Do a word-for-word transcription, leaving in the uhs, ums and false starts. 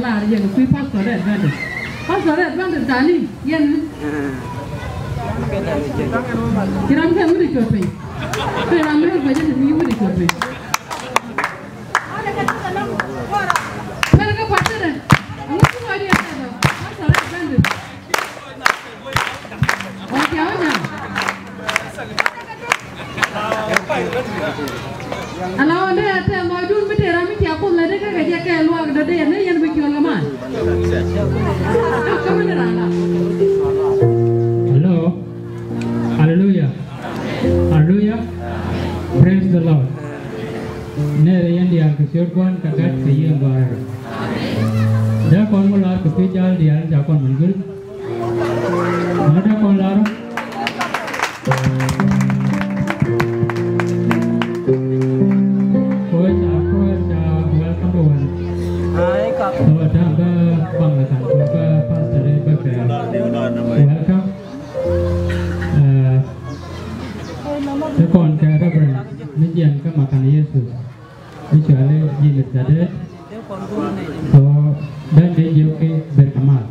Lar yɛ kɛ kui̱ Pastor Red Bandit. Pastor Red Bandit dani yɛn. Ci ram kɛ wi̱ni cuɔt piny. Kɛ ram mi rɔ bɛ jɛ ti mi wi̱ni cuɔt piny. Pɛl kɛ Pastor Red. Ŋu ci ŋuɔc yɛ kɛ Pastor Red Bandit. Ala wä dee a tɛth lɔcdun mi tëë ram mi cia kuoth lät ikä kɛ jɛ kɛ luaak dɔ̱diɛn ni yɛn bi cuɔl kɛ man. Kä mi ni ran la. Hello. Hallelujah. Hallelujah. Praise the Lord. Nɛɛrɛ yɛn diaal kɛ ciöt Kuan kɛ Gat kɛ Yiëë Gɔaa. Dee kɔn mi lar kɛ pi̱i̱ jal diaal ca kɔn min gul. Mɛ dee kɔn lar. Koca, koca, welcome to one. So, dee bä baŋ la kan, bä pastor, bä kɛ. Welcome. Ɛ, te kɔn kɛ Reverend mi jiɛn kä Makan Yesus. Mi cɔali James Cadet. So, ben dee jiök ki ber kɛ mal.